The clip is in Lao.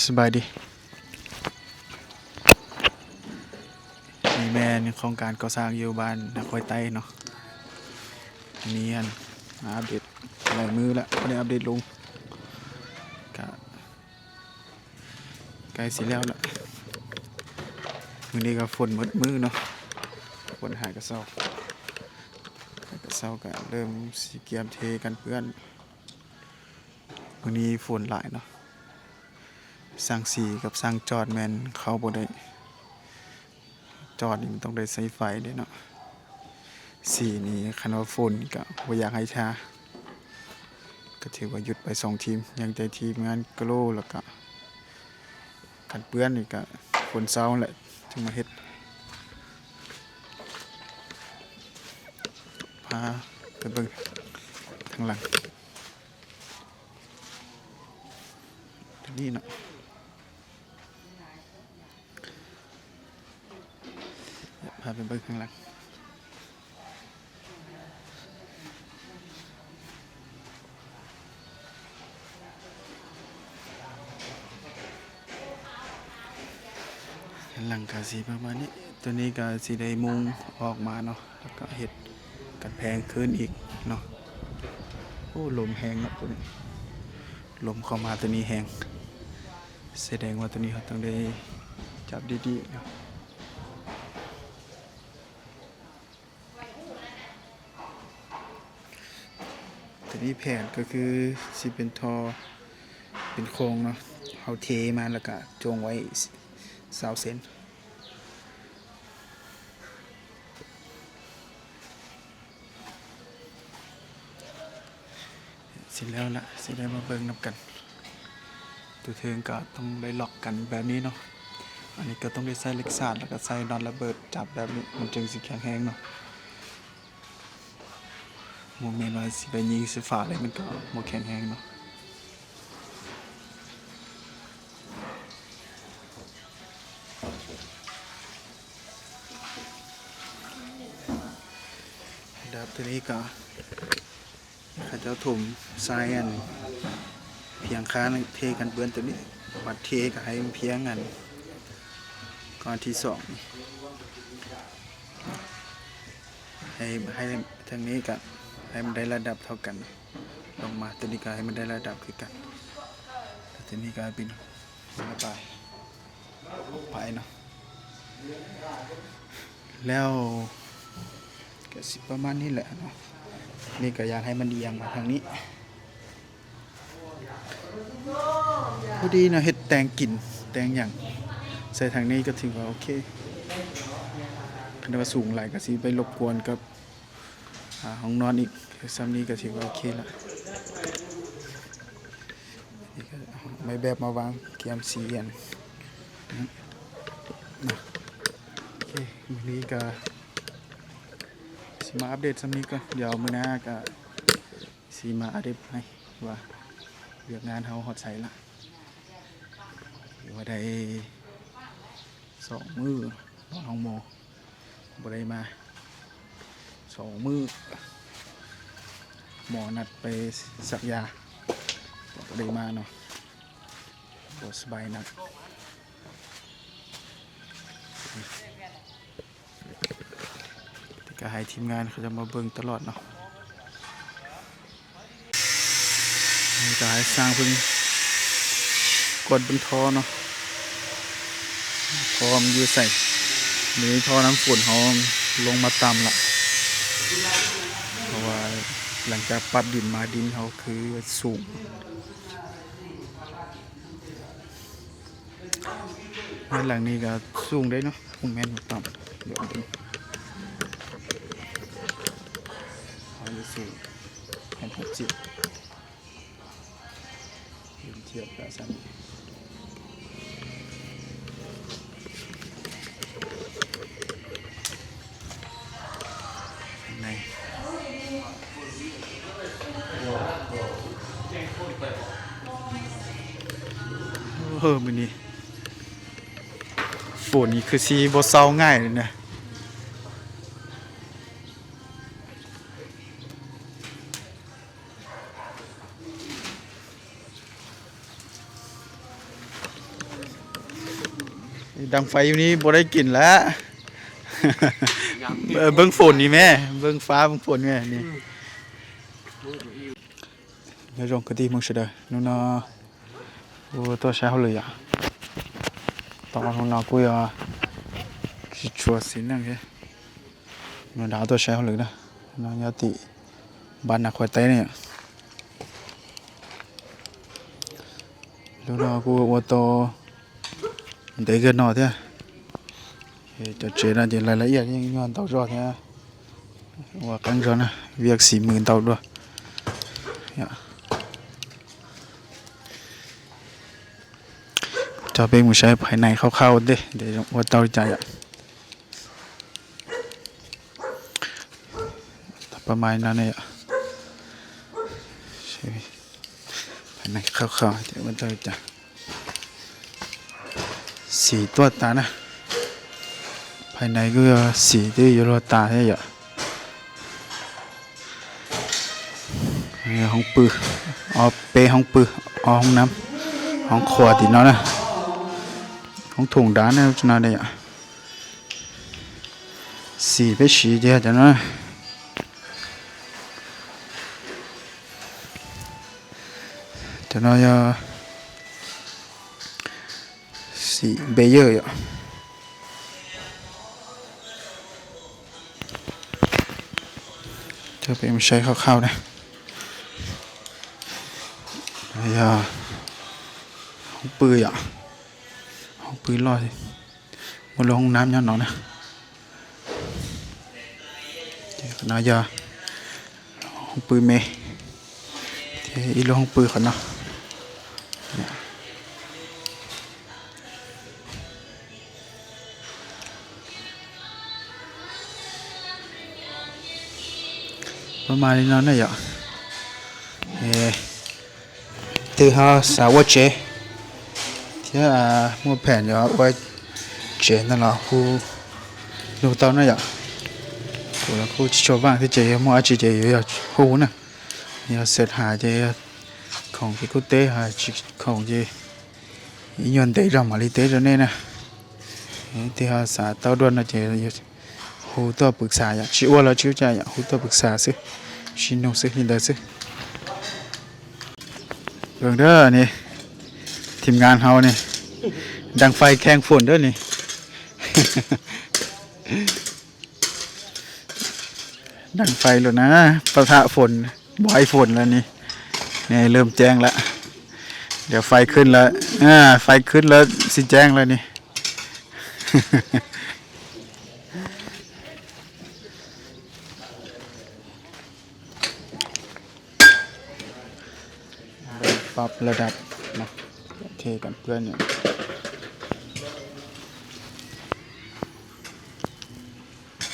ສະບາຍດີ. ນີ້ແມ່ນໂຄງການກໍ່ສ້າງຢູ່ບ້ານນາຄອຍໃຕ້ເນາະ. ມີອັນມາອັບເດດຫຼາຍມື້ລະ ບໍ່ໄດ້ອັບເດດລົງ ກະໃກ້ຊິແລ້ວລະ. ມື້ນີ້ກະຝົນໝົດມື້ເນາະ ຝົນຫາກະເຊົາ ຫາກະເຊົາກະເລີ່ມຊິກຽມເທກັນເປື້ອນ. ມື້ນີ້ຝົນຫຼາຍເນາະ ຊ່າງສີກັບຊ່າງຈອດແມ່ນເຂົ້າບໍ່ໄດ້. ຈອດນີ້ມັນຕ້ອງໄດ້ໃຊ້ໄຟເດ້ເນາະ. ສີນີ້ຄັນວ່າຝົນນີ້ກະບໍ່ຢາກໃຫ້ທາ ກະຖືວ່າຢຸດໄປສອງທີມ ຍັງແຕ່ທີມງານກະໂລ ແລ້ວກະກັນເປື້ອນນີ້ກະຝົນເຊົາແຫຼະຈຶ່ງມາເຮັດ. ພາໄປເບິ່ງທາງຫຼັງ. ຕົວນີ້ເນາະ ພາໄປເບິ່ງຂ້າງຫຼັງ. ຫຼັງກະຊິປະມານນີ້. ຕົວນີ້ກະຊິໄດ້ມຸງອອກມາເນາະ ແລ້ວກະເຮັດກຳແພງຄືນອີກເນາະ. ໂອ້ ລົມແຮງເນາະ ຕົວນີ້ ລົມເຂົ້າມາຕົວນີ້ແຮງ ສະແດງວ່າຕົວນີ້ເຮົາຕ້ອງໄດ້ຈັບດີໆເນາະ. ຕົວນີ້ແຜນກະຄືຊິເປັນທໍ່ ເປັນໂຄງເນາະ ເຮົາເທມາແລ້ວກະຈົ່ງໄວ້ຊາວເຊັນ. ຊິແລ້ວລະ ຊິໄດ້ມາເບິ່ງນຳກັນ. ຕົວເທິງກະຕ້ອງໄດ້ລັອກກັນແບບນີ້ເນາະ. ອັນນີ້ກະຕ້ອງໄດ້ໃຊ້ເຫຼັກສານ ແລ້ວກະໃຊ້ນັອດລະເບີດຈັບແບບນີ້ ມັນຈຶ່ງຊິແຂງແຮງເນາະ. ບໍ່ແມ່ນວ່າຊິໄປຍິງໃສ່ຝາເລີຍ ມັນກະບໍ່ແຂງແຮງເນາະ. ດາບຕົວນີ້ກະ ເຂົາເຈົ້າຖົມຊາຍອັນພຽງຄານ ເທກັນເປື້ອນຕົວນີ້ ບັດເທກະໃຫ້ມັນພຽງອັນກ້ອນທີສອງ ໃຫ້ ໃຫ້ທາງນີ້ກະໃຫ້ມັນໄດ້ລະດັບເທົ່າກັນ ລົງມາຕົວນີ້ກະໃຫ້ມັນໄດ້ລະດັບຄືກັນ. ຕົວນີ້ກະເປັນລະບາຍ ໄປເນາະ ແລ້ວກະຊິປະມານນີ້ແຫຼະເນາະ. ນີ້ກະຢາກໃຫ້ມັນອຽງມາທາງນີ້ ພໍດີເນາະ ເຮັດແຕ່ງກິນແຕ່ງຫຍັງໃສ່ທາງນີ້ກະຖືວ່າໂອເຄ. ຄັນວ່າສູງຫຼາຍກະຊິໄປລົບກວນກັບ ອ່າ ຫ້ອງນອນອີກ ສ່ຳນີ້ກະຖືວ່າໂອເຄລະ. ນີ້ກະໄມ້ແບບມາວາງກຽມສີອັນ ນະ ໂອເຄ. ມື້ນີ້ກະຊິມາອັບເດດສ່ຳນີ້ກ່ອນ ດຽວມື້ໜ້າກະຊິມາອັບເດດໃຫ້ວ່າວຽກງານເຮົາຮອດໃສລະ. ຖືວ່າໄດ້ສອງມື້ນອນໂຮງໝໍ ບໍ່ໄດ້ມາສອງມື້ ໝໍນັດໄປສັກຢາ ບໍ່ໄດ້ມາເນາະ ບໍ່ສະບາຍໜັກ. ແຕ່ກະໃຫ້ທີມງານເຂົາເຈົ້າມາເບິ່ງຕະຫຼອດເນາະ. ນີ້ກະໃຫ້ຊ່າງເພິ່ນກວດເບິ່ງທໍ່ເນາະ ທໍ່ມັນຢູ່ໃສ. ນີ້ທໍ່ນ້ຳຝົນເຮົາລົງມາຕ່ຳລະ ເພາະວ່າຫຼັງຈາກປັດດິນມາ ດິນເຮົາຄືສູງ. ເຮືອນຫຼັງນີ້ກະສູງເດ້ເນາະ ບໍ່ແມ່ນວ່າຕ່ຳ ດຽວເບິ່ງ ເຮົາຢູ່ສູງ ເຫັນຫົກສິບ ເຫັນທຽບກະຊັ້ນ. ໃນ ເອີ ມື້ນີ້ຝົນນີ້ຄືຊິບໍ່ເຊົາງ່າຍເລີຍນະ. ດັງໄຟຢູ່ນີ້ບໍ່ໄດ້ກິນແລ້ວ. ເບິ່ງຝົນນີ້ແມ້ ເບິ່ງຟ້າເບິ່ງຝົນແມ້ນີ້. ຍາດໂຍມກະຕິມຸງຊະເດີ ນູນາ ໂອໂຕຊາໂຮເລີຍ ຕອນນູນາ ກຸຍາ ຊິຊົວຊິນັງເກ ນູນາ ໂຕຊາໂຮເລີຍນະ ນາຍາຕິ ບານນາຄວາຍໄຕນີ້ ລູນາ ກູໂອໂຕ ເດເກີນນໍເທ ເຈົ້າເຈນະ ເຈນລາຍລະອຽດ ຍັງຍ້ອນເຕົາຈອດເທ ວ່າກັນຈອນນະ ວຽກສີມືເຕົາດ້ວຍ ຈະເປັນໝູ່ໃຊ້ພາຍໃນຄ່າວໆເດ້ ເດວ່າເຕົາຈະ ປະມານນັ້ນເນາະ ພາຍໃນຄ່າວໆ ເດວ່າເຕົາຈະ ສີຕົວະຕານະ ພາຍໃນຄືສີທີ່ຢູ່ຕົວະຕາແທ້ ເອີ ຫ້ອງປື ອໍ ເປຫ້ອງປື ອໍ ຫ້ອງນ້ຳ ຫ້ອງຄົວຕິເນາະນະ ຫ້ອງຖົງດານະ ຈັ່ງນັ້ນເດ້ ສີເປັນສີເດ ຈັ່ງນັ້ນ ຈັ່ງນັ້ນ ສີເບເຢີ ຈະເປັນໃຊ້ຄ່າວໆນະ ຍາ ຫ້ອງປືຍາ ຫ້ອງປືລອຍ ໝົດລົງນ້ຳຍ້ອນເນາະນະ ນາຍາ ຫ້ອງປືເມ ເທອີໂລຫ້ອງປືຂອນເນາະ ປະມານນີ້ເນາະ ນາຍາ ເອ ເຕີເຮົາສາວເຈ ເທອາ ໝົດແຜນຢາກອວຍເຈນະລະ ຄູ ລູກເຕົ້ານະຢາ ຄູລະຄູຊິໂຊບາງທີ່ເຈ ໝໍອາຈິເຈ ຢາກຮູ້ນະ ຢາກເສິດຫາເຈ ຂອງທີ່ກູເຕ ຫາຂອງທີ່ຍອນເຕ ດຳມາລີເຕ ໂຕນີ້ນະ ທີ່ເຮົາສາເຕົ້າດ້ວນນະເຈ ຮູ້ຕົວປຶກສາ ຢາກຊິອວດລະຊິຈະ ຢາກຮູ້ຕົວປຶກສາຊື່ ຊິນຸ່ງຊື່ ເຮັດໄດ້ຊື່ ເບິ່ງເດີ ອັນນີ້ທີມງານເຮົານີ້ ດັງໄຟແຂ່ງຝົນເດີນີ້ ດັງໄຟໂລດນະ ປະທະຝົນ ບໍ່ໃຫ້ຝົນແລ້ວນີ້ ນີ້ເລີ່ມແຈ້ງລະ ດຽວໄຟຂຶ້ນລະ ອາ ໄຟຂຶ້ນລະຊິແຈ້ງລະນີ້ ປັບລະດັບເນາະ ເທກັນເປື້ອນຢູ່